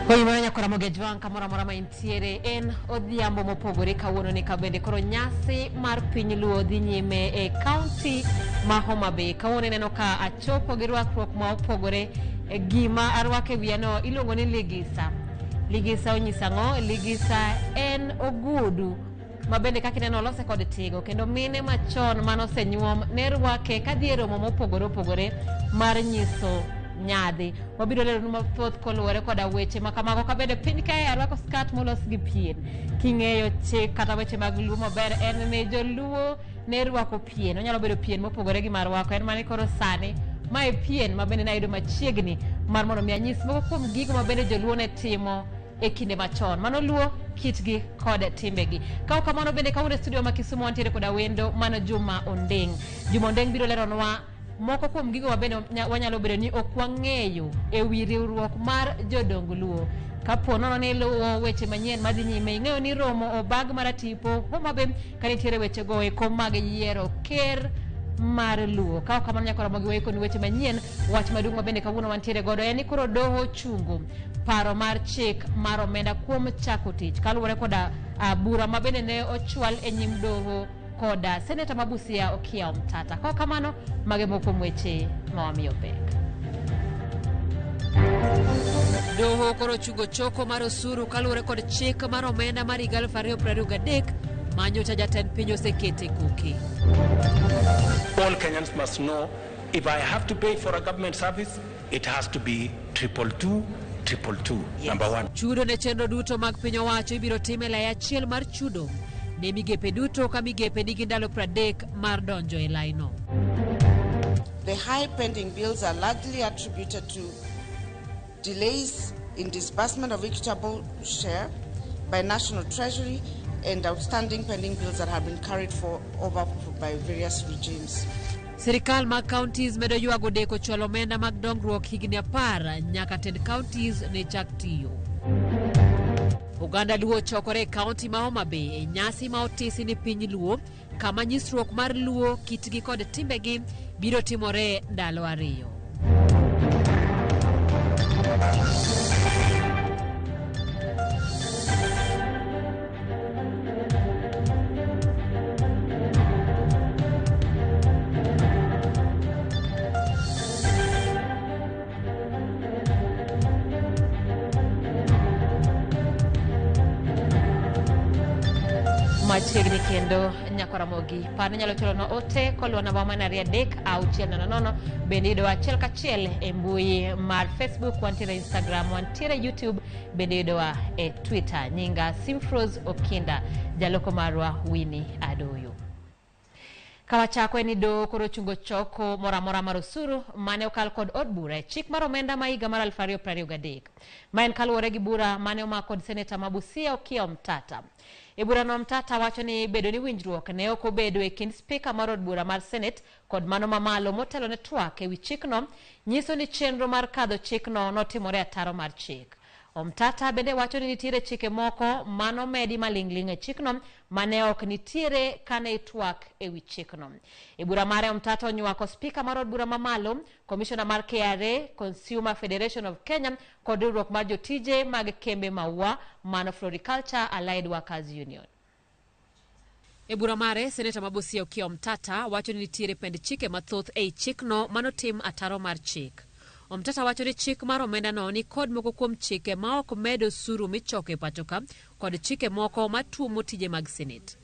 Oimore nyakora Mogejwang' kamoro amora ma intiere en odhiambo mopogore kawuono ni kabende koro nyasi mar piny Luo dhi nyime e kaunti ma Homa Bay. Kawuono ineno ka achopo gi rwakruok ma opogore. E gima arwako e wiya no iluongo ni ligisa. Ligisa onyiso ang'o? Ligisa en ogudu ma bende kaka ineno olose kod tigo kendo mine machon mane osenyuom ne rwake kadhi e romo mopogore opogore mar nyiso nyadhi. Wabiro leronu mathoth koluwore koda weche ma kamago ka bende piny kae arwako skat molos gi pien. King'eyo chik kata weche mag luo maber en ni joluo ne rwako pien. Onyalo bedo pien mopogore gi marwako en mana ni koro sani mae pien ma bende nayudo machiegni mar mondo mi anyis moko kuom gigo ma bende joluo ne timo e kinde machon. Mano luo kitgi kod timbegi. Ka ok kamano bende kawuono e studio ma Kisumu wantiere koda wendo mano Juma Ondeng. Juma Ondeng biro leronwa moko kuom gigo ma bende wanyalo bedo ni ok wang'eyo e wi riwruok mar jodong Luo. Kapo nono ni iluwo weche manyien madhi nyime, ing'eyo ni romo obag maratipo Homa Bay ka nitiere wechego eko mag yiero ker mar Luo. Ka ok kamano nyaka Ramogi waikoni weche manyien. Wach maduong' ma bende kawuono wantiere godo en ni koro doho ochungo paro mar chik mar omenda kuom chako tich kaluwore koda bura ma bende ne ochwal e nyim doho koda seneta ma Busia Okiya Omtata. Ka ok kamano, mage moko kuom weche ma wamiyo pek. Doho koro ochungo choko mar osuru kaluwore kod chik mar omenda mar higa 2023 ma nyocha jatend piny osekete koke. All Kenyans must know if I have to pay for a government service, it has to be 222, 222, number one. Chudo ne chenro duto mag piny owacho ibiro tim e lai achiel mar chudo ne migepe duto ka migepe nigi ndalo 30 mar donjo e laino. The high pending bills are largely attributed to delays in disbursement of equitable share by National Treasury and outstanding pending bills that have been carried for over by various regimes. Sirikal mag counties medo ywago deko chwalo omenda mag dongruok higni 10 nyaka tend counties ne chak tiyo. Oganda Luo chokore e kaunti ma Homa Bay e nyasi ma otisi ni piny Luo kama nyisruok mar Luo kitgi kod timbegi biro timore ndalo 2. Machiegni kendo nyakoramogi par ni nyalo chulonwa ote koluwo namba mana 23600. Bende yudowa achiel kachiel e mbui mar Facebook, wantiere Instagram, wantiere YouTube, bende yudowa e Twitter. Nyinga Simfrose Okinda, jaloko marwa Winnie Adoyo. Kawachako en ni doho koro ochungo choko moro amora mar osuru mane okal kod od bura e chik mar omenda ma higa mar 2023. Ma en kaluwore gi bura mane omak kod seneta ma Busia Okiya Omtata. E burano Omtata wacho ni bedo ni winjruok ne ok obedo e kind spika mar od bura mar Senate kod mano mamalo motelo ne twak e wi chikno nyiso ni chenro mar kadho chikno notimore ataro mar chik. Omtata bende wacho ni nitiere chike moko manomedi maling'ling' e chikno mane ok nitiere kane itwak e wi chikno. E bura mare Omtata onywako spika mar od bura mamalo, komishona mar KRA, Consumer Federation of Kenya kod riwruok mar jotije mag kembe maua mano Floriculture Allied Workers Union. E bura mare, seneta ma Busia Okiya Omtata wacho ni nitiere pend chike mathoth ei chikno manotim ataro mar chik. Omtata wacho ni chik mar omendano ni kod moko kuom chike ma ok med osuru michoko e pachoka kod chike moko matuomo tije mag Senate.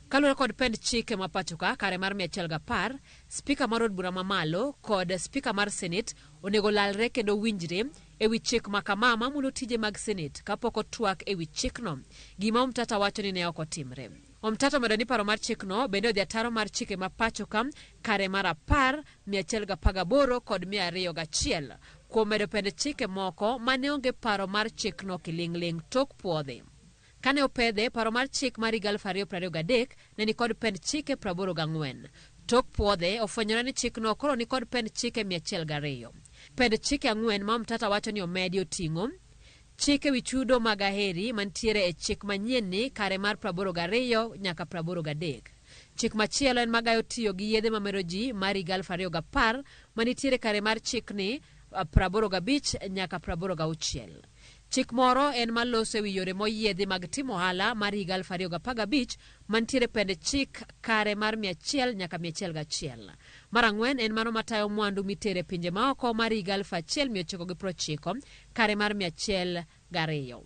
Kaluwore kod pend chike ma pachoka kare mar 110, spika mar od bura mamalo kod spika mar Senate onego lalre kendo winjre e wi chik ma kama mamulo tije mag Senate kapok otwak e wi chikno, gima Omtata wacho ni ne ok otimre. Omtata omedo ni paro mar chikno bende odhi ataro mar chike ma pachoka kare mar 10, 118 kod 201 kuom medo pend chike moko mane onge paro mar chikno kiling'ling' tok puodhi. Kane opedhe, paro mar chik mar higa 2023 ne nikod pend chike 84. Tok puodhe, ofwenyore ni chikno koro nikod pend chike 102. Pend chike 4 ma Omtata wacho ni omedi oting'o chik ewi chudo mag aheri mantiere e chik manyien ni kare mar 82 nyaka 83. Chik machielo en magayo tiyo gi yedhe mamero ji mar higa 2010 manitiere kare mar chik ni 85 nyaka 86. Chik moro en maloso ewi yore moyiedhi mag timo ohala mar higa 2015 mantiere pend chik kare mar 100 nyaka 101. Mar ang'wen en mano matayo mwandu mitere pinje maoko mar higa 1990 kare mar 102.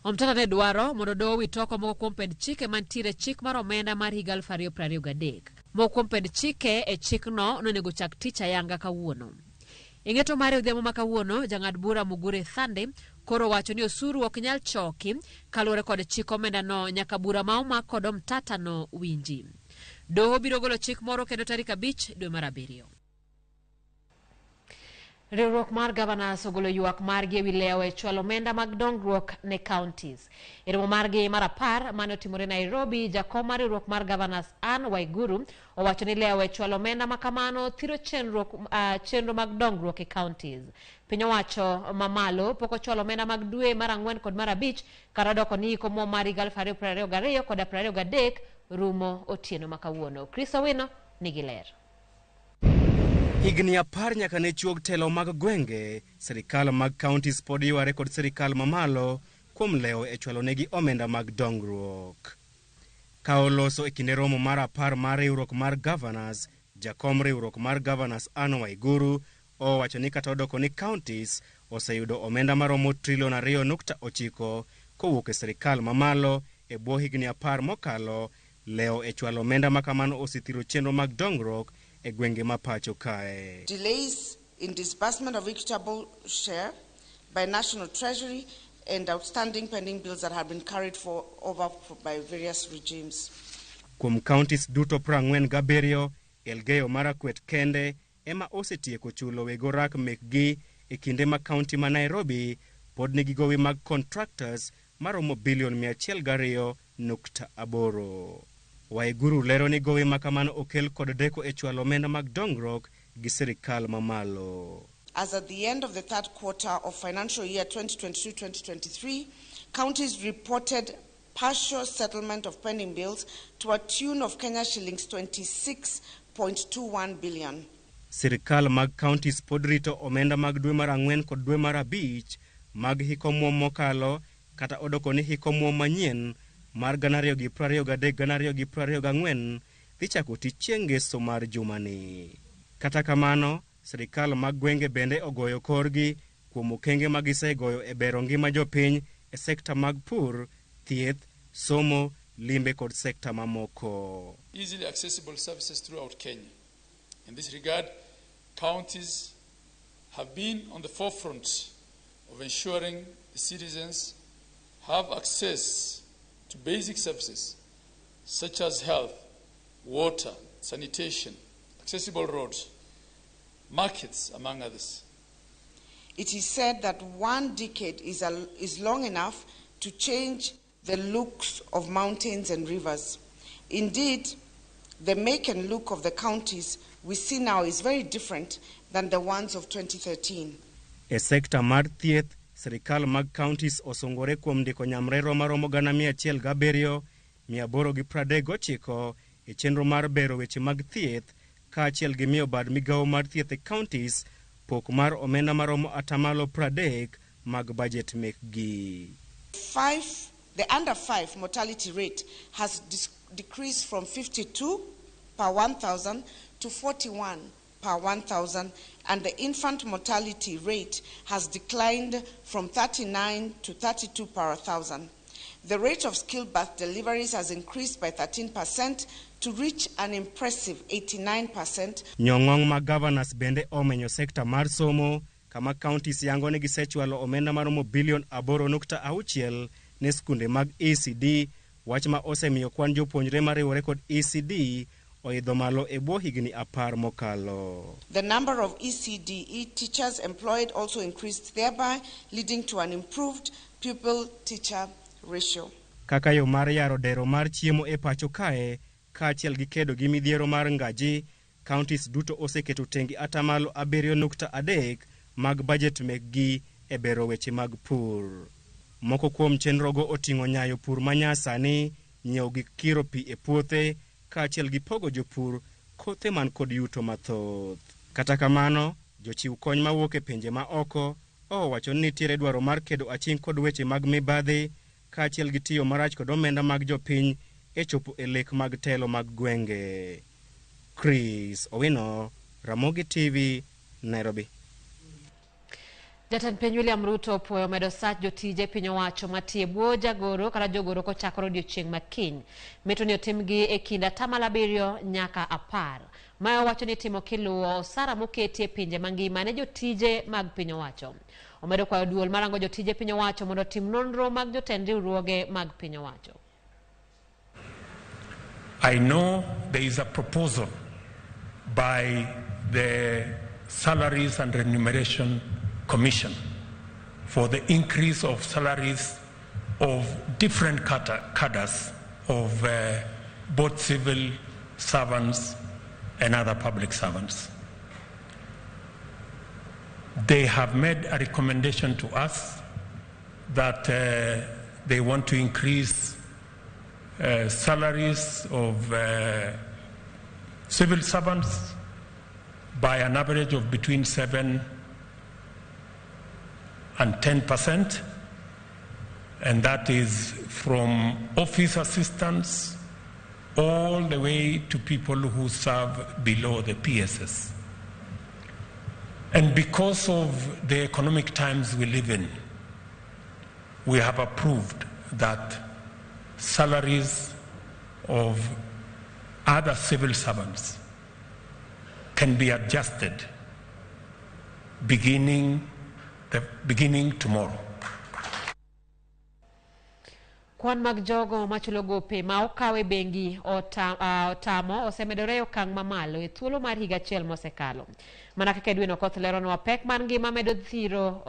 Omtata ne dwaro mondo doho owit oko moko kuom pend chike mantiere chik mar omenda mar higa 2023. Moko kuom pend chike e chikno nonego chak tich ayanga kawuono. E ng'eto mare odhiambo ma kawuono, jang'ad bura Mugure Thande koro wacho ni osuru ok nyal choki kaluwore kod chik omenda no nyaka bura ma omak kod Omtata no winji. Doho biro golo chik moro kendo tarik 5 dwe mar 7. Riwruok mar governors ogolo ywak margi ewi lewo e chwalo omenda mag dongruok ne counties. E romo margi mar 10 mane otimore Nairobi, jakom mar riwruok mar governors Anne Waiguru owacho ni lewo e chwalo omenda ma kamano thiro chenro mag dongruok e counties. Piny owacho mamalo pok ochwalo omenda mag dwe mar 4 kod mar 5 kata doko ni iko omuom mar higa 2022 kod 23 rumo otieno ma kawuono. Chris Owino nigi ler. Higni 10 nyaka ne chuog telo mag gwenge, sirikal mag counties pod yware kod sirikal mamalo kuom lewo e chwalo negi omenda mag dongruok. Ka oloso e kinde romo mar 10 mar riwruok mar governors, jakom riwruok mar governors Anne Waiguru owacho ni kata odoko ni counties oseyudo omenda maromo trilion 2.9 kowuok e sirikal mamalo e bwo higni 10 mokalo, lewo e chwalo omenda ma kamano osethiro chenro mag dongruok e gwenge ma pacho kae. Delays in disbursement of equitable share by National Treasury and outstanding pending bills that have been carried over by various regimes. Kuom counties duto 47, Elgeyo Marakwet kende ema osetieko chulo weg orak mekgi e kinde ma county ma Nairobi pod nigi gowi mag contractors maromo bilion 102.8. Waiguru lero ni gowi ma kamano okel kod deko e chwalo omenda mag dongruok gi sirikal mamalo. As at the end of the third quarter of financial year 2022-2023, counties reported partial settlement of pending bills to a tune of Kenya shillings 26.21 billion. Sirikal mag counties pod rito omenda mag dwe mar 4 kod dwe mar 5 mag hik omuom mokalo kata odoko ni hik omuom manyien mar 2023-2024 dhi chako tich chieng' ngeso mar jumani. Kata kamano, sirikal mag gwenge bende ogoyo korgi kuom okenge ma gisegoyo e bero ngima jopiny e sekta mag pur, thieth, somo, limbe kod sekta mamoko. Easily accessible services throughout Kenya. In this regard, counties have been on the forefront of ensuring the citizens have access to basic services such as health, water, sanitation, accessible roads, markets, among others. It is said that one decade is long enough to change the looks of mountains and rivers. Indeed, the make and look of the counties we see now is very different than the ones of 2013. E sekta mar thieth, sirikal mag counties osungore kuom ndiko nyamrerwa maromo 107,839 e chenro mar bero weche mag thieth kaachiel gi miyo bad migawo mar thieth e counties pok mar omenda maromo atamalo 30 mag budget mekgi. The under 5 mortality rate has decreased from 52 per 1,000 to 41 per 1,000, and the infant mortality rate has declined from 39 to 32 per 1,000. The rate of skilled birth deliveries has increased by 13% to reach an impressive 89%. Nyong'ong ma governors bende omenyo sekta mar somo kama counties yango ni gisechwalo omenda maromo bilion 8.6 ne skunde mag ECD, wach ma osemiyo kwan jopuonjre mariwore kod ECD oidho malo e bwo higni 10 mokalo. The number of ECDE teachers employed also increased, thereby leading to an improved pupil-teacher ratio. Kaka yo mar yaro dero mar chiemo e pacho kae kaachiel gi kedo gi midhiero mar ngaji, counties duto oseketo tenge atamalo 7.3 mag budget mekgi e bero weche mag pur. Moko kuom chenrogo oting'o nyayo pur manyasani, nyiewo gik kiro pi e puothe, kaachiel gi pogo jopur kothe man kod yuto mathoth. Kata kamano, jochiw kony mawuok e pinje ma oko Owacho ni nitiere dwaro mar kedo aching' kod weche mag mibadhi kaachiel gi tiyo marach kod omenda mag jopiny e chopo e lek mag telo mag gwenge. Chris Owino, Ramogi TV, Nairobi. Jatend piny William Ruto opuoyo medo sach jotije piny owacho matie bwo jagoro kata jogoro kochakore odiochieng' makiny. Meto ni otimgi e kind 7% nyaka 10. Mae owacho ni itimo kiluwo osara moketi e pinje mangima ne jotije mag piny owacho. Omedo kwayo duol marango jotije piny owacho mondo otim nonro mag jotend riwruoge mag piny owacho. I know there is a proposal by the Salaries and Remuneration Commission for the increase of salaries of different cadres of both civil servants and other public servants. They have made a recommendation to us that they want to increase salaries of civil servants by an average of between 7 and 10%, and that is from office assistants all the way to people who serve below the PSS. And because of the economic times we live in, we have approved that salaries of other civil servants can be adjusted beginning tomorrow. Kwan mag jogo machulo gope ma okaw e bengi otamo osemedore e okang' mamalo e thuolo mar higa achiel mosekalo. Mana kaka Edwin Okoth leronwa, pek mar ngima medo dhiro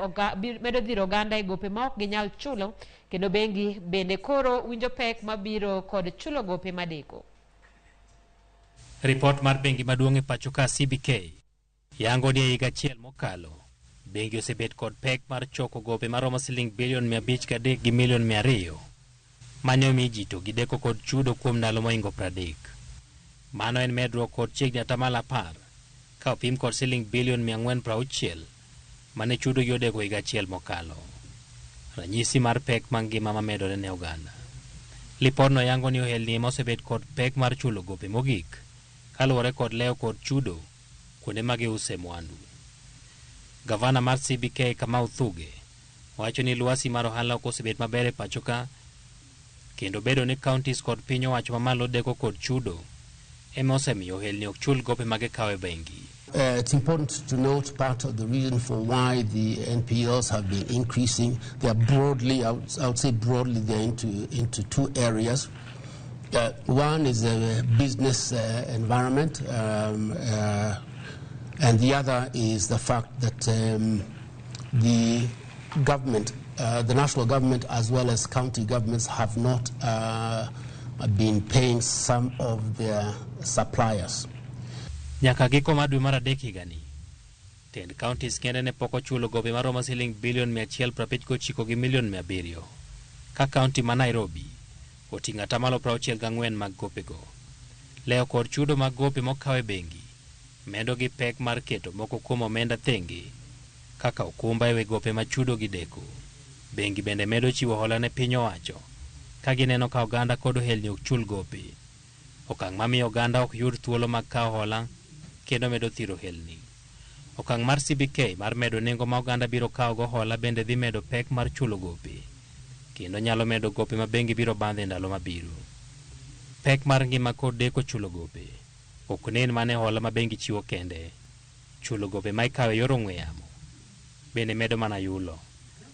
oganda e gope ma ok ginyal chulo, kendo bengi bende koro winjo pek mabiro kod chulo gope madeko. Ripot mar bengi maduong' e pacho ka CBK yango ni e higa achiel mokalo bengi osebet kod pek mar choko gope maromo siling bilion 503 gi milion 200 mane omi ji to gideko kod chudo kuom ndalo mohingo 30. Mano en medruok kod chiegni 10% ka opim kod siling bilion 460 mane chudo gi odeko higa achiel mokalo. Ranyisi mar pek mangima mamedore ne oganda. Lipodno yango ni ohelni ema osebet kod pek mar chulo gope mogik kaluwore kod lewo kod chudo kuonde ma giuse mwandu. Gavana mar CBK Kamau Thuge wacho ni lwasi mar ohala ok osebet maber e pacho ka, kendo bedo ni counties kod piny owacho mamalo deko kod chudo ema osemiyo ohelni ok chul gope ma gikawo e bengi. It's important to note part of the reason for why the NPLs have been increasing. They are broadly, I would say broadly, they're into two areas. One is the business environment, and the other is the fact that the government, the national government as well as county governments have not been paying some of their suppliers. Nyaka giko mar dwe mar adek higani, tend counties kende ne pok ochulo gope maromo siling bilion 159 gi milion 700, ka county ma Nairobi oting'o 64% mag gopego. Lewo kod chudo mag gope mokaw e bengi medo gi pek mar keto moko kuom omenda thenge kaka okumba e wi gope ma chudo gi deko. Bengi bende medo chiwo hola ne piny owacho ka gineno ka oganda kod ohelni ok chul gope, okang' mamiyo oganda ok yud thuolo mag kawo hola kendo medo thiro ohelni. Okang' mar CBK mar medo nengo ma oganda biro kawogo hola bende dhi medo pek mar chulo gope, kendo nyalo medo gope ma bengi biro bandho e ndalo mabiro. Pek mar ngima kod deko chulo gope ok nen mana e hola ma bengi chiwo kende. Chulo gope ma ikawo e yor ong'we yamo bende medo mana yulo.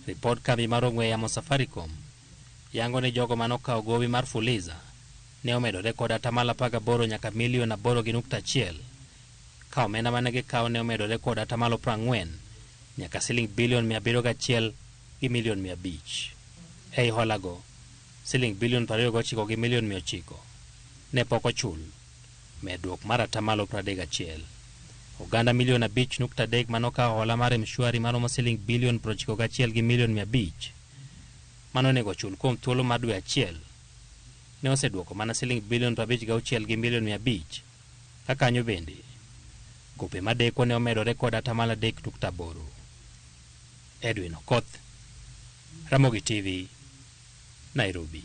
Ripod kambi mar ong'we yamo Safaricom yango ni jogo manokawo gowi mar Fuliza ne omedore kod 18% nyaka milion 8.1, ka omenda mane gikawo ne omedore kod 40% nyaka siling bilion 701 gi milion 500. Ei holago, siling bilion 29 gi milion 900 ne pok ochul, medruok mar 31%. Oganda milion 5.3 manokawo hola mar M-Shwari maromo siling bilion 91 gi milion 500 mano onego ochul kuom thuolo mar dwe achiel ne osedwoko mana siling bilion 56 gi milion 500, ka kanyo bende gope madeko ne omedore kod 3.8%. Edwin Okoth, Ramogi TV, Nairobi.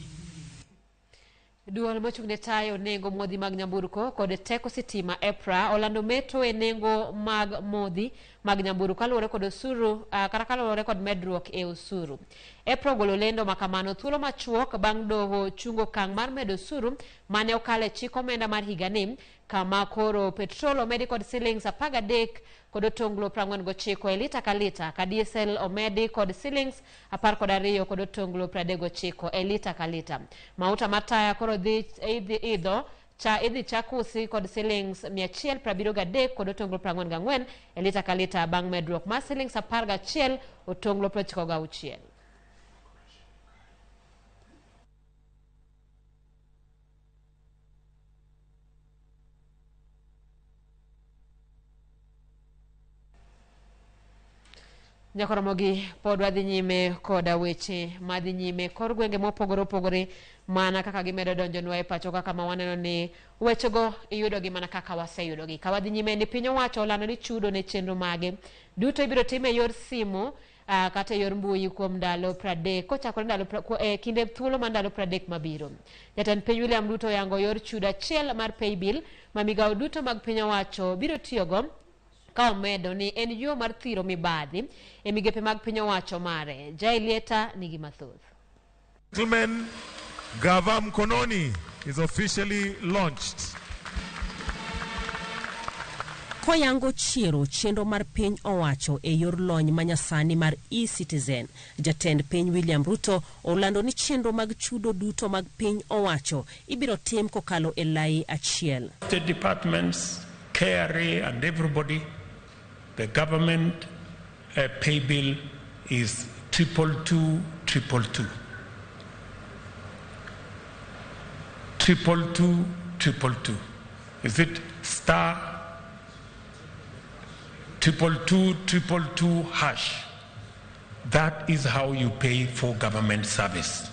Duol mochung' ne tayo nengo modhi mag nyamburko kod teko sitima EPRA olando meto e nengo mag modhi mag nyamburko kaluwore kod osuru kata kaluwore kod medruok e osuru. EPRA ogolo lendo makamano thuolo machuok bang' doho chungo okang' mar medo osuru mane okalo e chik omenda mar higani kama koro petrol omedi kod silings 13 kod otonglo 49 e lita ka lita ka diesel omedi kod silings 12 kod otonglo 39 e lita ka lita. Mauta mar taya koro dhi idho cha idhi chak usi kod silings 173 kod otonglo 44 e lita ka lita bang' medruok mar silings 11 otonglo 96. Nyakoromogi pod wadhi nyime koda weche madhi nyime kor gwenge mopogore opogore mana kaka gimedo donjonwa e pacho kaka ma waneno ni wechego iyudogi mana kaka waseyudogi. Ka wadhi nyime ni piny owacho olando ni chudo ne chenro mage duto ibiro tim e yor simu kata e yor mbui kuom ndalo 30 kochakore ndalo kinde thuolo mar ndalo 30 mabiro. Jatend piny William Ruto oyango yor chudo achiel mar paybill ma migawo duto mag piny owacho biro tiyogo ka omedo ni en yo mar thiro mibadhi e migepe mag piny owacho mare. Jailieta nigi mathoth. Gentlemen, Gava Mkononi is officially launched. Koyango chiero chenro mar piny owacho e yor lony manyasani mar eCitizen, jatend piny William Ruto olando ni chenro mag chudo duto mag piny owacho ibiro tim kokalo e lai achiel. State departments, KRA and everybody, the government pay bill is 222 222. 222 222. Is it star 222 222 hash? That is how you pay for government service.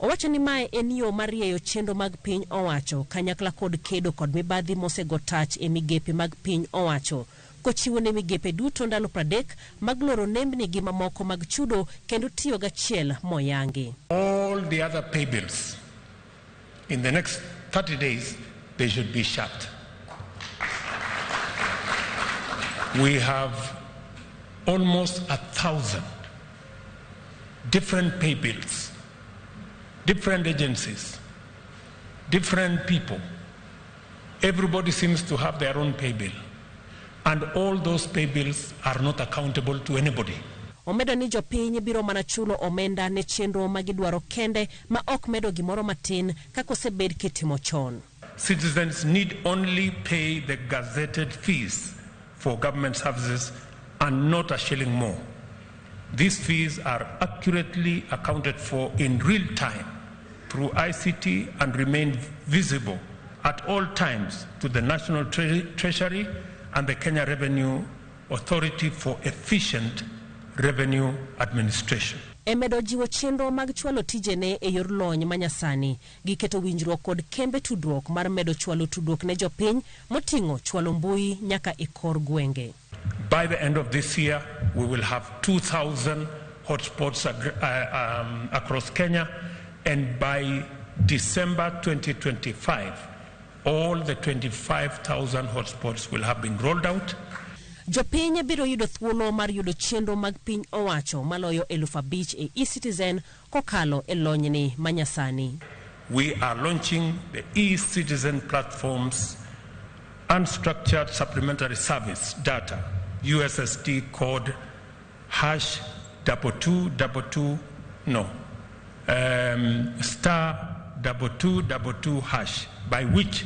Owacho ni mae en yo mar rieyo chenro mag piny owacho kanyakla kod kedo kod mibadhi mosego tach e migepe mag piny owacho kochiwo ne migepe duto ndalo 30 mag loro nembni gi mamoko mag chudo kendo tiyo gachiel moyangi. All the other pay bills in the next 30 days they should be shut. We have almost 1,000 different pay bills, different agencies, different people. Everybody seems to have their own pay bill. And all those pay bills are not accountable to anybody. Omedo ni jopiny biro mana chulo omenda ne chenro magidwaro kende ma ok medo gimoro matin kaka osebed kitimo chon. Citizens need only pay the gazetted fees for government services and not a shilling more. These fees are accurately accounted for in real time through ICT and remain visible at all times to the National Treasury and the Kenya Revenue Authority for efficient revenue administration. Emedo jiwo chenro mag chwalo tijene e yor lony manyasani giketo winjruok kod kembe tudruok mar medo chwalo tudruok ne jopiny moting'o chwalo mbui nyaka e kor gwenge. By the end of this year, we will have 2,000 hotspots across Kenya, and by December 2025, all the 25,000 hotspots will have been rolled out. Jopiny biro yudo thuolo mar yudo chenro mag piny owacho maloyo 5,000 e eCitizen kokalo e lonyni manyasani. We are launching the eCitizen platform's unstructured supplementary service data, USSD code #2222, no, *2222#, by which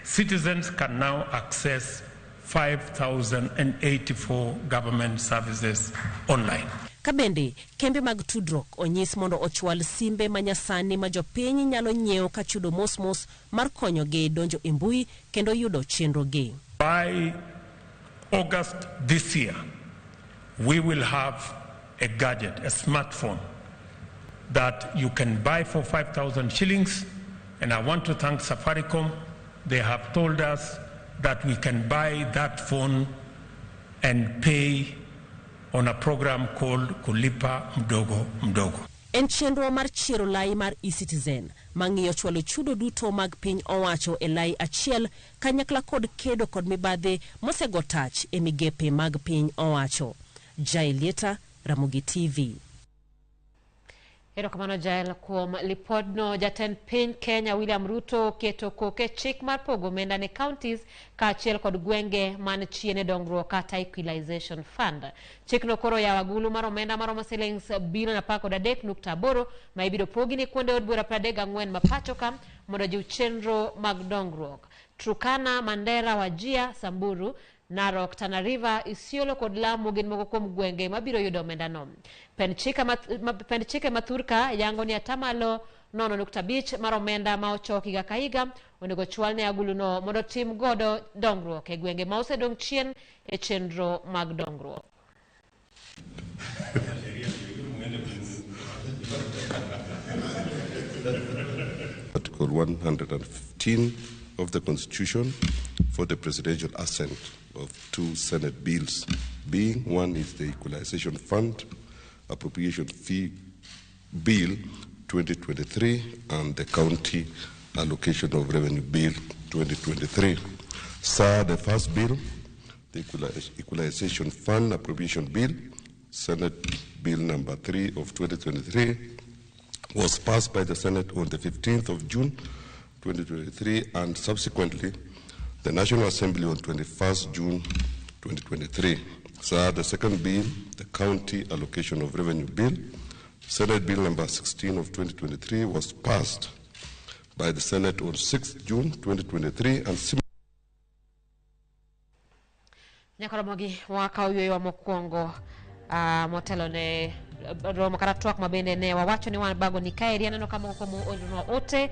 citizens can now access 5,084 government services online. Kabende, kembe mag tudruok onyis mondo ochwal simbe manyasani ma jopiny nyalo nyiewo ka chudo mosmos mar konyogi donjo e mbui kendo yudo chenro gi. By August this year, we will have a gadget, a smartphone, that you can buy for 5,000 shillings. And I want to thank Safaricom. They have told us that we can buy that phone and pay on a program called Kulipa Mdogo Mdogo. En chenro mar chiero lai mar eCitizen mang'iyo chwalo chudo duto mag piny owacho e lai achiel kanyakla kod kedo kod mibadhi mosego tach e migepe mag piny owacho. Jaelieta, Ramogi TV. Erokamano Jael kuom lipodno. Jatend piny Kenya William Ruto oketo koke chik mar pogo omenda ne counties kaachiel kod gwenge man chien e dongruok kata Equalization Fund. Chikno koro yawo agulu mar omenda maromo silings bilion 13.8 ma ibiro pogi ne kuonde od bura 34 ma pacho ka mondo ojiw chenro mag dongruok. Turkana, Mandera, Wajir, Samburu, Narok, Tana River, Isiolo kod Lamu gin moko kuom gwenge mabiro yudo omendano. Pend chike ma thurka yango ni atamalo 0.5 mar omenda ma ochok higa ka higa onego chwal ne aguluno mondo tim godo dongruok e gwenge ma osedong' chien e chenro mag dongruok. Article 115 of the Constitution for the presidential assent of two Senate bills, being one is the Equalization Fund Appropriation Fee Bill 2023 and the County Allocation of Revenue Bill 2023. Sir, the first bill, the Equalization Fund Appropriation Bill, Senate Bill number 3 of 2023, was passed by the Senate on the 15th of June 2023 and subsequently the National Assembly on 21st June 2023. Sir, the second bill, the County Allocation of Revenue Bill, Senate Bill number 16 of 2023, was passed by the Senate on 6th June 2023 and Nyakoromogi wakaw yweyo mokwongo motelo ne romo kata twak mabende ne wawacho ni wan bago ni kaeri. Aneno ka moko kuom oornwa ote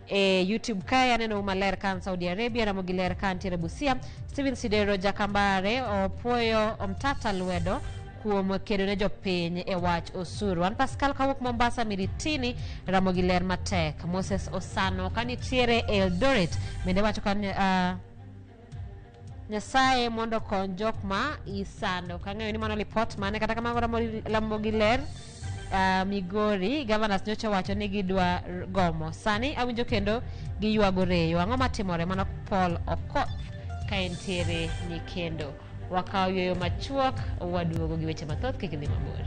e YouTube kae, aneno maler kan Saudi Arabia, Ramogi ler ka ntiere Busia. Steven Sidero Jakambare opuoyo Omtata lwedo kuom kedo ne jopiny e wach osuru. An Pascal kawuok Mombasa Miritini, Ramogi ler matek. Moses Osano kanitiere Eldoret bende wacho ka Nyasaye mondo okony jok ma isando. Kang'eyo ni mano lipot mane, kata kamano Ramogi ler Migori governors nyocha wacho ni gidwa gomo. Sani awinjo kendo giywago reyo. Ang'o matimore? Mano Paul Okoth ka entiere Nyikendo. Wakawo yweyo machuok, waduogo gi weche mathoth, kik idhi mabor.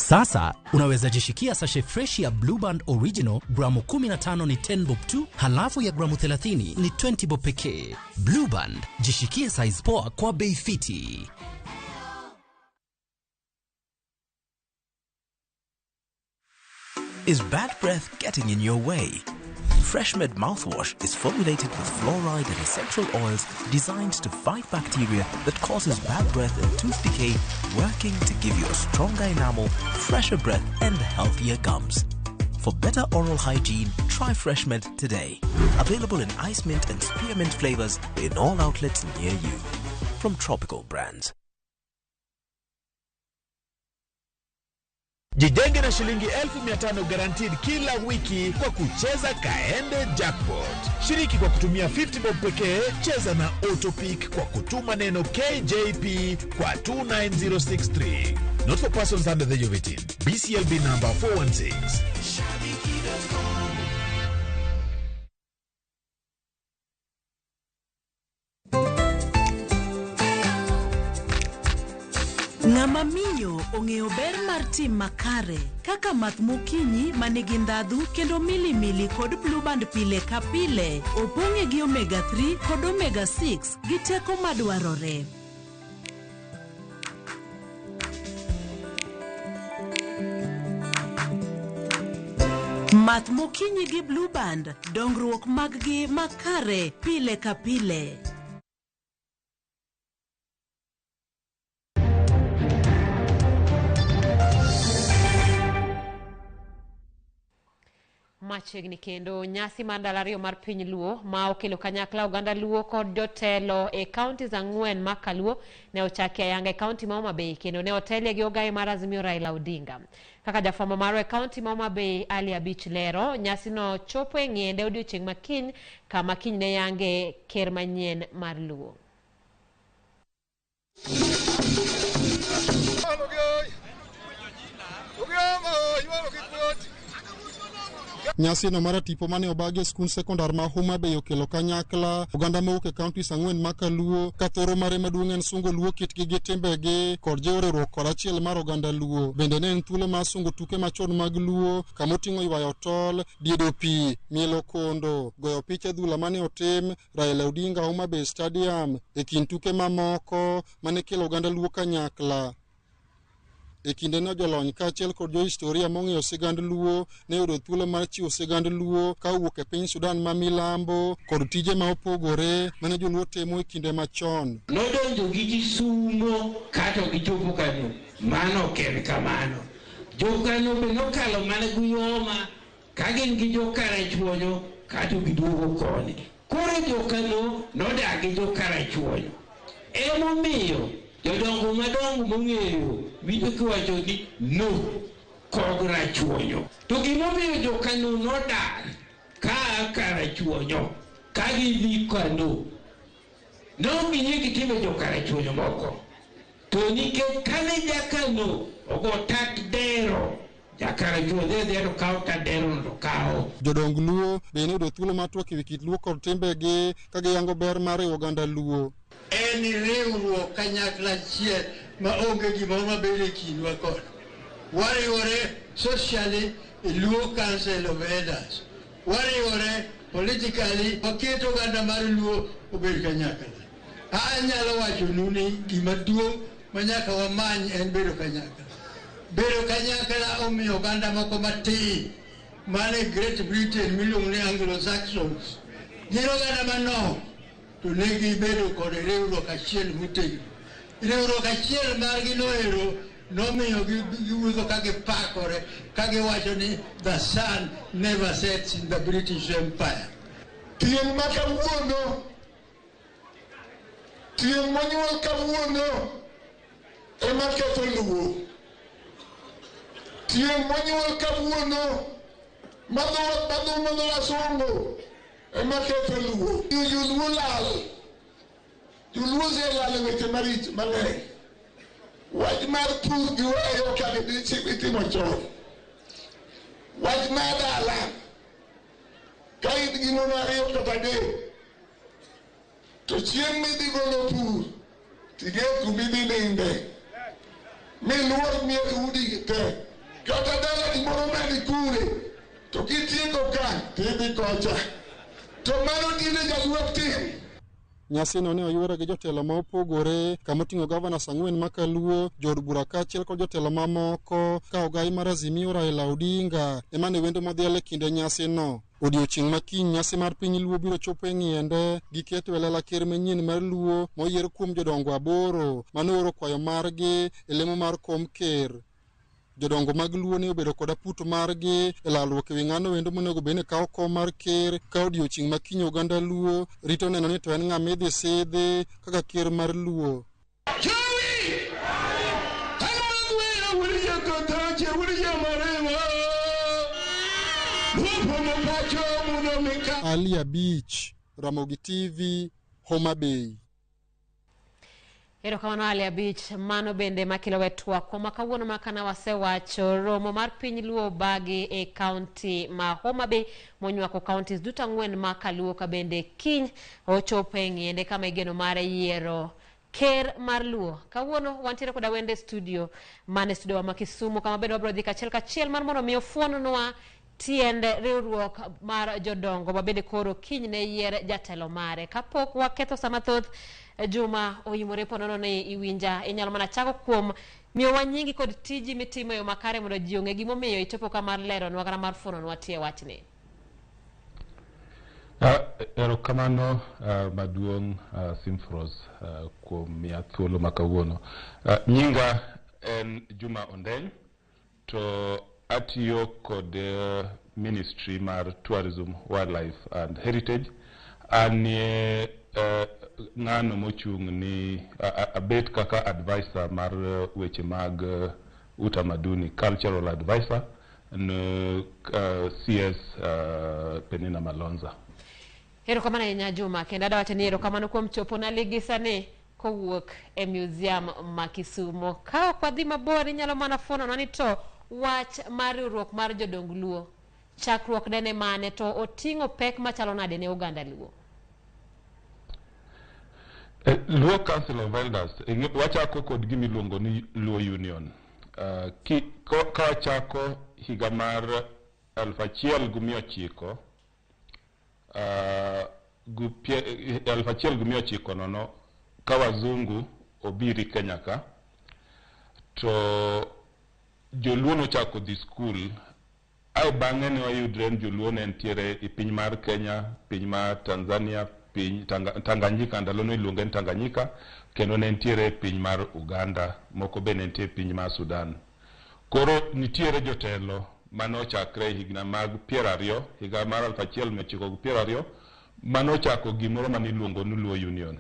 Sasa unaweza jishikia sachet fresh ya Blue Band Original gramu 15 ni 10 bob tu, halafu ya gramu 30 ni 20 bob pekee. Blue Band, jishikie size poa kwa bei fiti. Is bad breath getting in your way? FreshMed mouthwash is formulated with fluoride and essential oils designed to fight bacteria that causes bad breath and tooth decay, working to give you a stronger enamel, fresher breath, and healthier gums. For better oral hygiene, try FreshMed today. Available in ice mint and spearmint flavors in all outlets near you. From Tropical Brands. Jijenge na shilingi 500,000 guaranteed kila wiki kwa kucheza Kaende Jackpot. Shiriki kwa kutumia 50 bob pekee. Cheza na Autopick kwa kutuma neno KJP kwa 29063. Not for persons under the age of 18. BCLB number 416. Ng'ama miyo ong'eyo ber mar tim makare kaka math mokinyi manigi ndhadhu kendo milimili kod Blueband pile ka pile opong'e gi omega 3 kod omega 6 gi teko madwarore. Math mokinyi gi Blueband, dongruok mag-gi makare pile ka pile. Machiegni kendo nyasi mar ndalo ariyo mar piny Luo ma okelo kanyakla oganda Luo kod jotelo e counties 4 mag Kaluo ne ochaki ayanga e county ma Homa Bay kendo ne otelie gi ogaye mar Azimio Raila Odinga. Kaka jafwambo marwa e county ma Homa Bay Ali Abich lero, nyasino chopo e ng'iende odiochieng' makiny kama kiny ne yange ker manyien mar Luo. Nyasino mar tipo mane obagi e skund sekondar ma Homa Bay okelo kanyakla oganda mowuok e counties 4 mag Kaluo ka thoro mare maduong' en sungo Luo kitgi gi timbegi kod jiwo riwruok kod achiel mar oganda Luo. Bende ne en thuolo mar sungo tuke machon mag Luo kamoting'o ywayo tol, diedo pi, mielo kondo, goyo picha dhula mane otim Raila Odinga Homa Bay Stadium e kind tuke mamoko mane kelo oganda Luo kanyakla. E kindeno jolony kaachiel kod johistoria mong'eyo sigand Luo ne oyudo thuolo mar chiwo sigand Luo ka owuok e piny Sudan ma milambo kod tije ma opogore mane joluo timo e kinde machon. Nodonjo gi Kisumo kato gichopo Kano, mano ok en kamano. Jokano be nokalo mana gi Uyoma ka gin gi Jokarachuonyo kato giduogo koni. Koro Jokano nodak gi Jokarachuonyo. Emomiyo jodongo madongo mong'eyo winjo kiwacho ni no kog Rachuonyo. To gimomiyo Jokano nodar kaa Karachuonyo ka gidhi Kano, ne ok giyie gi timbe Jokarachuonyo moko. To nikech kane Jakano ogo tat dero, Jakarachuonyo dhi adhiya to kawo tat derono to kawo. Jodong Luo bende oyudo thuolo mar twak ewi kit Luo kod timbegi ka giyango ber mar riwo oganda Luo. En riwruok kanyakla achiel ma onge gimoro mabedo e kindwa kod. Wariwore socially e Luo Council of Elders. Wariwore politically, waketo oganda mar Luo obed kanyakla. Anyalo wachonu ni gima duong' ma nyaka wamany en bedo kanyakla. Bedo kanyakla omiyo oganda moko matin mane Great Britain miluongo ni Anglo-Saxons. Gin oganda manok to ne gibedo kod riwruok achiel motegno. Riwruok achiel margi noero nomiyo giwuotho ka gipakore ka giwacho ni the sun never sets in the British Empire. Tieng' ma kawuono, tieng' monyuol kawuono ema ketho Luo. Tieng' monyuol kawuono madhumo dho wasungu ema ketho Luo. Joluo lal. Joluo oselal e weche maricho mang'eny. Wach mar pur giweyo kaka itimo chon. Wach mar dala, ka in gi mon ariyo kata adek, to chieng' midhi golo pur, ting'e kumidhi ninde. Miluor mier udi te. Kata dalani moro mani kure, to kitieko ka, tidhi kocha. To mano tinde jaluo ok tim. Nyasino ne oyuore gi jotelo ma opogore kamoting'o gavanas 4 ma Kaluo, jood bura kaachiel kod jotelo mamoko ka ogai mar Azimio Raila Odinga ema ne wendo modhial e kinde nyasino. Odiochieng' ma kiny nyasi mar piny Luo biro chopo e ng'iende gi keto e lela ker manyien mar Luo moyier kuom jodongo 8 mane ooro kwayo margi e lemo mar kom ker. Jodongo mag Luo ne obedo kod aput margi e lalruok ewi ng'ano wendo monego bed ni kawo kom mar ker ka odiochieng' ma kiny oganda Luo rito neno ni to en ng'ama idhi sidhi kaka ker mar Luo. Ali Abich, Ramogi TV, Homa Bay. Erokamano Ali Abich, mano bende makelo wetwa kuom kawuono makana wasewacho romo mar piny Luo obagi e kaunti ma Homa Bay monywako counties duto 4 ma Kaluo ka bende kiny ochopo e ng'iende kama igeno mar yiero ker mar Luo. Kawuono wantiere koda wende studio mane studio wa ma Kisumu kama bende wabiro dhi kachiel kachiel mar mondo mi ofuonwa tiend riwruok mar jodongo mabende koro kiny ne yier jatelo mare. Kapok waketho sama thoth, Juma oyimore ponono ni iwinja, inyalo mana chako kuom miyowa nyingi kod tiji mitimo e yo makare mondo ji ong'e gimomiyo ichopo ka mar leronwa kata mar fuononwa tie wachni. Erokamano maduong' Simfros kuom miya thuolo ma kawuono. Nyinga en Juma Ondeng to atiyo kod Ministry mar Tourism, Wildlife and Heritage. Anie ng'ano mochung' ni abet kaka advisor mar weche mag utamaduni, cultural advisor ne CS Penina Malonza. Erokamano ahinya Juma, kendo adwa wacho ni erokamano kuom chopo na ligisa ni kowuok e museum ma Kisumu. Ka ok wadhi mabor, inyalo mana fuononwa ni to wach mar riwruok mar jodong Luo chakruok ne mane to oting'o pek machalo nade ne oganda Luo? Luo Council of Elders, wachako kod gima iluongo ni Luo Union. Ka wachako higa mar 1900 1900 ka wazungu obiri Kenya ka, to joluo nochako dhi skul. Ae bang'e ne wayudre ni joluo ne nitiere e piny mar Kenya, piny mar Tanzania, piny Tanganyika, ndalono iluonge ni Tanganyika, kendo ne nitiere piny mar Uganda, moko be ne nitie piny mar Sudan. Koro nitiere jotelo manochakre higni mag 20, higa mar 1920, manochako gimoro maniluongo ni Luo Union.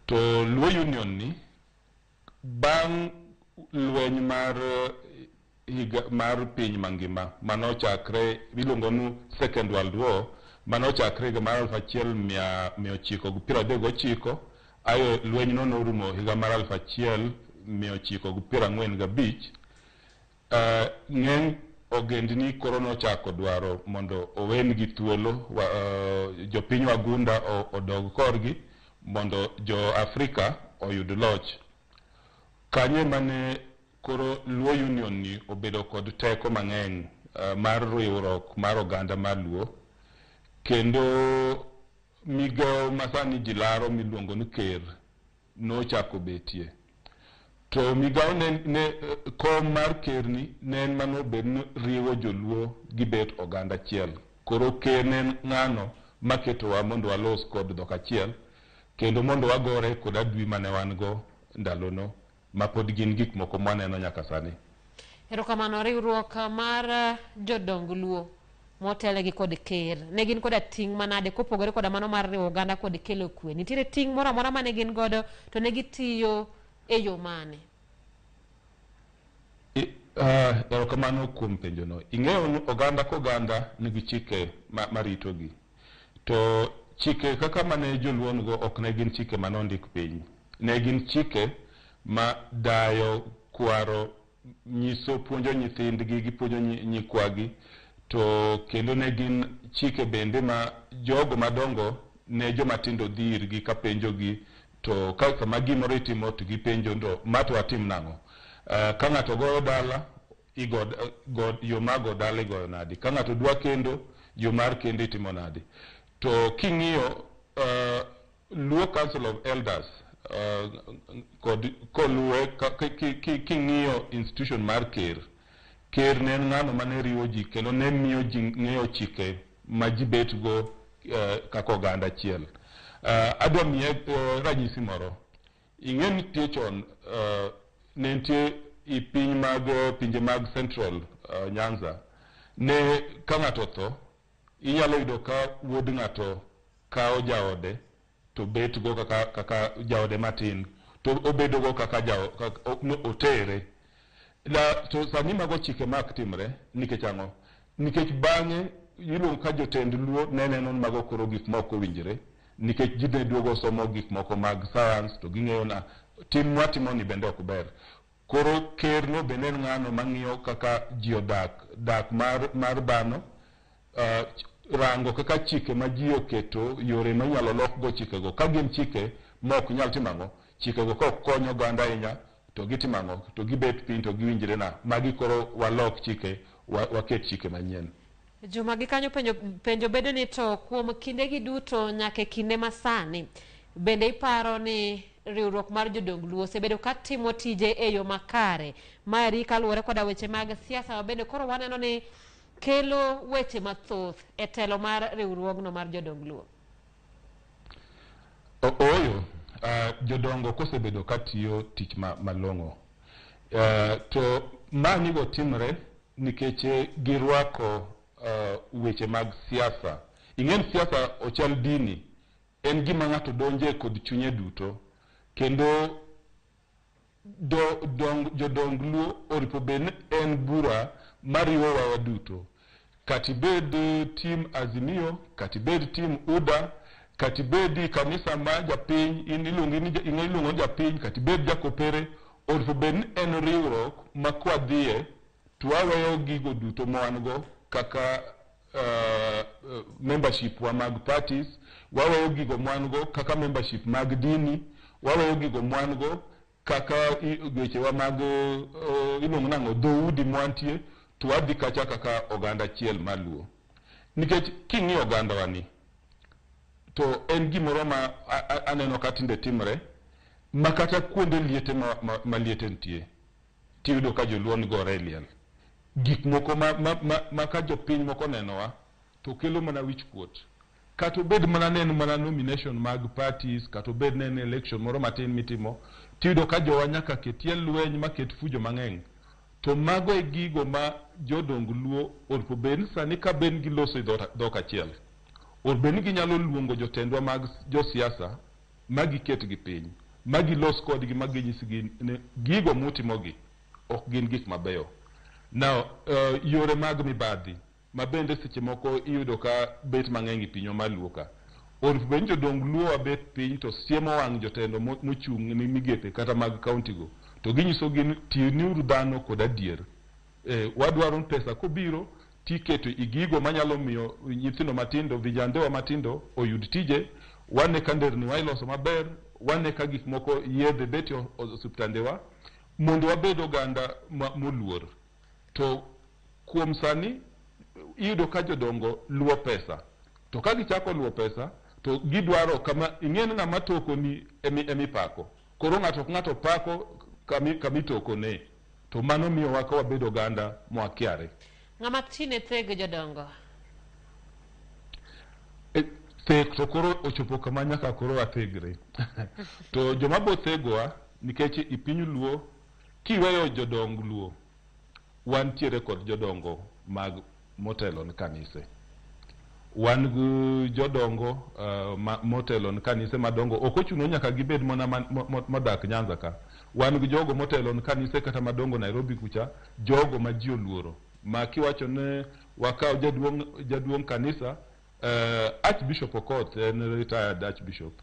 To Luo Union ni bang' lweny mar higa mar piny mangima manochakre iluongo ni Second World War, manochakre higa mar 1939, ayo lweny no norumo higa mar 1945. Ng'eny ogendni koro nochako dwaro mondo owengi thuolo, jopiny wagunda odog korgi mondo jo Afrika oyud loch. Kanyo mane koro Luo Union ni obedo kod teko mang'eny mar riwruok mar oganda mar Luo, kendo migawo masani ji laro miluongo ni ker nochako betie. To migawo ne kom mar ker ni ne en mano bed ni riwo joluo gi bet oganda achiel. Koro ker ne en ng'ano maketowa mondo walos kod dhok achiel, kendo mondo wagore kod adui mane wan go ndalono, ma pod gin gik moko mwaneno nyaka sani. Erokamano. Riwruok mar jodong Luo motelegi kod ker ne gin koda ting' manade kopogore koda mano mar riwo oganda kod kelo kwe? Nitiere ting' moro amora mane gin godo to ne gitiyo e yo mane? Erokamano kuom penjono. Ing'eyo ni oganda koganda nigi chike maritogi. To chike kaka mane joluo nigo ok ne gin chike manondik piny. Ne gin chike ma dayo, kwaro, nyiso, puonjo nyithindgi gi puonjo nyikwagi, to kendo ne gin chike bende ma jogo madongo ne joma tindo dhi irgi ka penjogi, to ka kama gimoro itimo to gipenjo to ma to watim nang'o. Ka ng'ato goyo dala, yo mar go dala igoyo nadi? Ka ng'ato dwa kendo, yo mar kendo itimo nadi? To king'iyo Luo Council of Elders kod koluwe king'iyo institution mar ker, ker ne en ng'ano mane riwo ji kendo ne miyo ji ng'eyo chike ma ji bet go kaka oganda achiel. Adwa miye ranyisi moro. Ing'e ni nitie chon ne nitie i piny mag pinje mag Central Nyanza, ne ka ng'ato otho inyalo yudo ka wuod ng'ato kawo jaode to bet go kaka jaode matin, to obedo go kaka otere. To sani mago chike mak timre nikech ang'o? Nikech bang'e iluongo ka jotend Luo ne neno ni mago koro gik ma ok owinjore nikech ji ne duogo somo gik moko mag science to ging'eyo na tim mwatimo ni bende ok ber. Koro ker no bende en ng'ano mang'iyo kaka ji odak, dak mar dhano, rango kaka chike ma ji oketo, yore ma inyalo lokgo chikego. Ka gin chike ma ok nyal timo ang'o, chikego ka ok kony oganda ahinya to gitimo ang'o, to gibet piny to giwinjre na magi koro walok chike, waket chike manyien. Juma, gi kanyo penjo bedo ni to kuom kindegi duto nyaka e kinde masani, bende iparo ni riwruok mar jodong Luo osebedo ka timo tije e yo makare? Maeri kaluwore koda weche mag siasa ma bende koro waneno ni kelo weche mathoth e telo mar riwruogno mar jodong Luo. Ooyo, jodongo kosebedo ka tiyo tich malong'o, to ma nigo timre nikech girwako weche mag siasa. Ing'en siasa ochal dini, en gima ng'ato donje kod chunye duto, kendo jodong Luo oripo bed ni en bura mariwowa waduto. Kata ibed tim Azimio, kata ibed tim UDA, kata ibed kanisa ma japiny, in iluongi ni iluongo ni japiny, kata ibed jakopere, oripo bed ni en riwruok ma kwadhiye to waweyo gigo duto ma wan go kaka membership wa mag parties, waweyo gigo ma wan go kaka membership mag dini, waweyo gigo ma wan go kaka wechewa mag iluongo nang'o, dhoudi mwantie, to wadhi kacha kaka oganda achiel maluo. Nikech king'iyo ogandawa ni, to en gimoro ma aneno ka tinde timre, ma kata kuonde liete ma liete nitie, tiyudo ka joluo nigore e liel. Gik moko ma ka jopiny moko nenowa, to kelo mana wich kuot. Kata obed mana ne en mana nomination mag parties, kata obed ne en election moro matin mitimo, tiyudo ka jowa nyaka ketie lweny ma ket fujo mang'eny. To mago e gigo ma jodong Luo oripo bed ni sani ka bed giloso e dhok achiel. Or bed ni ginyalo luongo jotendwa mag josiasa ma giketgi piny, ma gilos kodgi, ma ginyisgi ni gigo mutimogi ok gin gik mabeyo. Now, yore mag mibadhi ma bende seche moko iyudo ka bet mang'eny e pinywa mar Luo ka. Or bed ni jodong Luo wabet piny to siemo wang' jotelo mochung' ne migepe kata mag kaunti go. To ginyiso gi ni tiniuru dhano kod adier. Wadwaro pesa kobiro tiketo e gigo manyalo miyo nyithindo matindo, vijandewa matindo oyud tije, wane ka nderni wa iloso maber, wane ka gik moko yedhe bet e osiptandewa, mondo wabed oganda moluor. To kuom sani iyudo ka jodongo luwo pesa. To ka gichako luwo pesa, to gidwaro kama ing'e ni ng'ama tokoni emipako. Koro ng'ato ka ng'ato pako kamitokone. To mano miyowa ka wabedo oganda mwakiare. Ng'ama tine thego jodongo? Thek to koro ochopo kama nyaka koro wathegre. To joma bo thegowa, nikech e piny Luo, kiweyo jodong Luo, wantiere kod jodongo mag motelo ne kanise. Wan gi jodongo motelo ne kanise madongo, ok ochuno nyaka gibed mana modak Nyanza ka. Wan gi jogo motelo ne kanise kata madongo Nairobi kucha, jogo ma ji oluoro. Ma kiwacho ne wakaw jaduong' kanisa, Archbishop Okoth en retired Archbishop.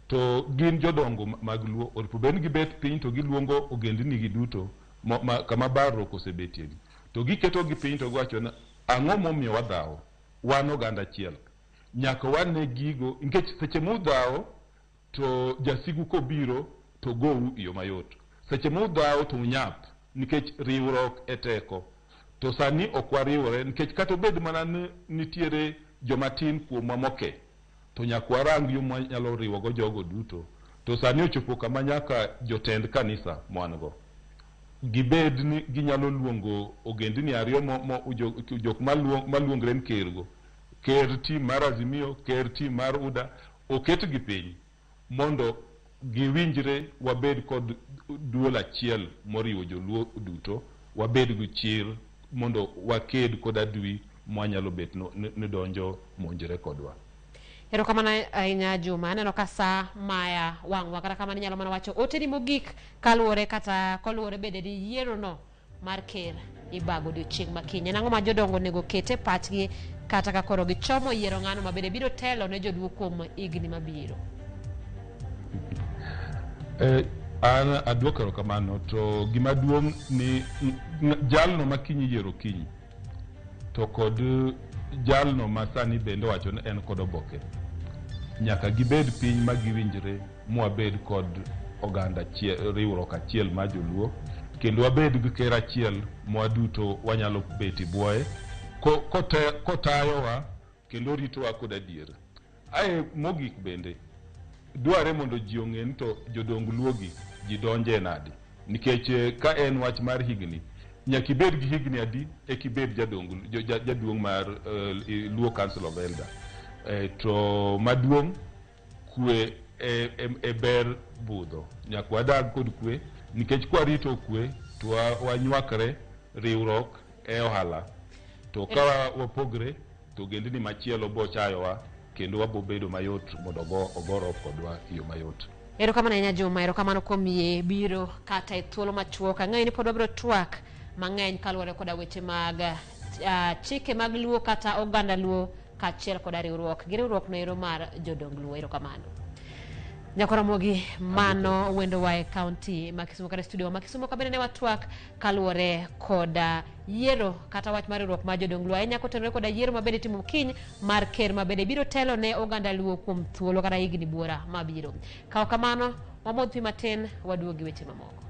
To gin jodongo mag Luo, oripo bed ni gibet piny to giluongo ogendini gi duto kama barruok osebetie. To giketo gi piny to giwacho ni ang'o momiyo wadhawo? Wan oganda achiel. Nyaka wane gigo, nikech seche mudhawo to jasigu kobiro to gou e yo mayot. Seche mudhawo to unyap, nikech riwruok e teko. To sani ok wariwore, nikech kata obed mana ni nitiere joma tin kuomwa moke, to nyaka warang yo mwanyalo riwogo jogo duto. To sani ochopo kama nyaka jotend kanisa mwan go gibed ni ginyalo luongo ogendini ariyo jok maluongre ni kergo, ker tim mar Azimio, ker tim mar UDA, oketgi piny mondo giwinjre, wabed kod duol achiel moriwo joluo duto, wabed gi chir mondo waked kod adui mwanyalo bet ni donjo monjre kodwa. Erokamano ahinya Juma. Aneno ka saa maya wang'wa, kata kamano inyalo mana wacho oteni mogik kaluwore kata koluwore bende gi yiero no mar ker ibago odiochieng' ma kiny. En ang'o ma jodongo onego oket e pachgi kata ka koro gichomo yiero ng'ano ma bende biro telo ne joluo kuom higni mabiro. An aduoko erokamano to gima duong' ni jalno ma kiny iyiero kiny to kod jalno ma sani bende owacho ni en kod oboke nyaka gibed piny ma giwinjre mwabed kod oganda achiel, riwruok achiel mar joluo kendo wabed gi ker achiel mwaduto wanyalo bet e bwoye kotayowa kendo ritowa kod adier. Ae mogik bende dware mondo ji ong'e ni to jodong luogi ji donje nade, nikech ka en wach mar higni nyaka ibed gi higni adi eka ibed jaduong' mar Luo Council of Elder. To maduong' kwe e ber budho, nyaka wadag kod kwe nikech kwarito kwe to wanywakre riwruok e ohala, to ka wapogre to ogendni machielo bo chayowa kendo wabo bedo mayot mondo ogoro kodwa e yo mayot. Erokamano ahinya Juma, erokamano kuom yie biro kata e thuolo machuok. Ang'eyo ni pod wabiro twak mang'eny kaluwore koda weche mag chike mag Luo kata oganda Luo kaachiel koda riwruok gi riwruok noero mar jodong Luo. Erokamano. Nyakoromogi, mano wendowa e kaunti ma Kisumu kata studio ma Kisumu ka bende ne watwak kaluwore koda yiero kata wach mar riwruok mar jodong Luo ahinya kotenore koda yiero ma bende itimo kiny mar ker ma bende biro telo ne oganda Luo kuom thuolo kata higni buora mabiro. Kaw kamano, wamodh pi matin, waduog gi weche mamoko.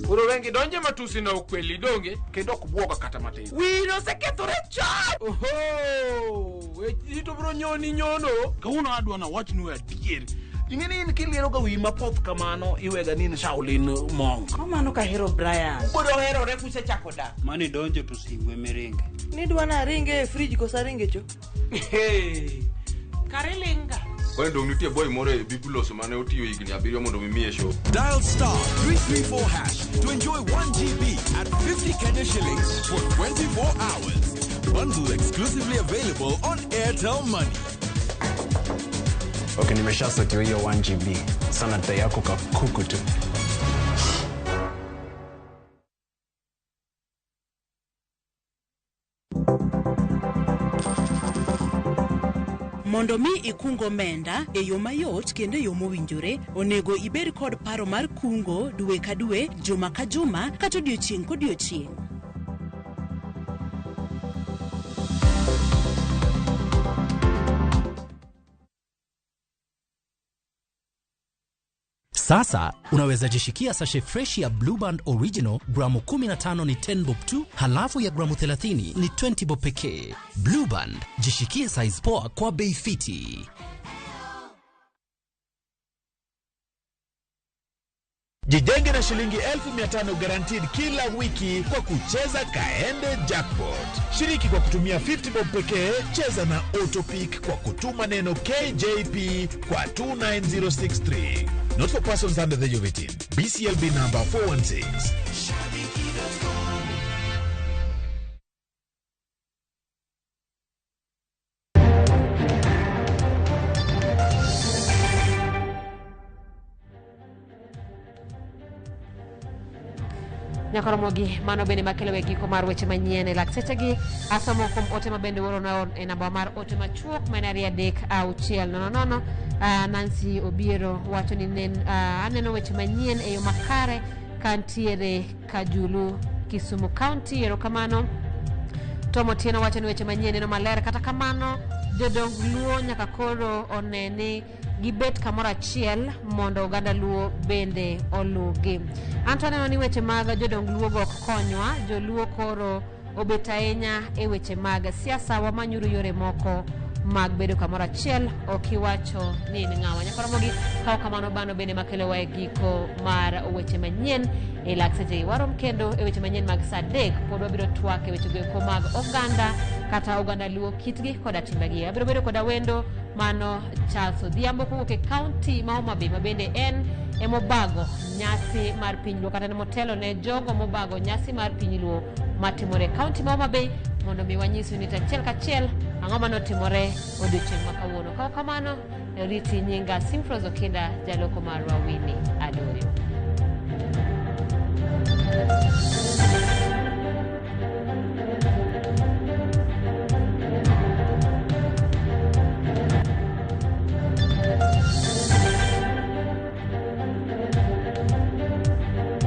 Koro wengi donje matusi na ukweli donge kendo ok bwoga kata matin. Wino osekethore chon. Oho, weche to bro nyoni nyono. Kawuono adwa nawachnu adier. Ing'e ni in kiliero ga wiyi mapoth kamano iwega ni in Shaolin monk. Kamano kahero Brian. Ubodo herore kusechako dak. Mani donjo to singwe miringe. Nidwa naringe e frij koso aringe cho? Kare linga. Kwani dong nitie boy moro e Biblos mane otiyo higni 7 mondo mi miye show. Dial star 334 hash to enjoy 1 GB at 50 Kenya shillings for 24 hours. Bundle exclusively available on Airtel Money. Okay, nimeshasotiwa hiyo 1 GB. Sana dai yako kakuku tu. Mondo mi ikung omenda e yo mayot kendo e yo mowinjore, onego ibed kod paro mar kungo dwe ka dwe, juma ka juma, kata odiochieng' kodiochieng'. Sasa unaweza jishikia sashe fresh ya Blueband Original gramu 15 ni 10 bob tu, halafu ya gramu 30 ni 20 bob pekee. Blueband, jishikie size poa kwa bei fiti. Jijenge na shilingi 1500 guaranteed kila wiki kwa kucheza Kaende Jackpot. Shiriki kwa kutumia 50 bob pekee, cheza na Autopick kwa kutuma neno KJP kwa 29063. Not for persons under the age of 18. BCLB number 416. Nyakoromogi, mano bende makelo e giko mar weche manyien e lak sechegi. Asomo kuom ote ma bende uorona e namba mar ote machuok ma en 2 3 6 0 0. Nancy Obiero wacho ni aneno weche manyien e yo makare kantiere Kajulu, Kisumu County. Erokamano. Tom Otieno wacho ni weche manyien neno maler, kata kamano jodong Luo nyaka koro one ni gibet kamoro achiel mondo oganda Luo bende oluwgi. Anto aneno ni weche mag jodong Luo go ok konywa, joluo koro obet ahinya e weche mag siasa, wamanyuru yore moko mag bedo kamoro achiel, ok iwacho ni in ng'awa. Nyakoromogi, kaw kamano bano bende makelowa e giko mar weche manyien e lak seche. Warom kendo e weche manyien mag saa 3, pod wabiro twak e weche goeko mag oganda kata oganda Luo, kitgi koda timbegi. Abiro bedo koda wendo mano Charles Odhiambo kowuok e kaunti ma Homa Bay, ma bende en emobago nyasi mar piny Luo kata en motelo ne jogo mobago nyasi mar piny Luo matimore e kaunti ma Homa Bay, mondo mi wanyisu ni achiel kachiel Ang'o manotimore odiochieng' ma kawuono? Kaw kamano, riti nyinga Simfros Okinda, jaloko marwa Winnie Adoyo.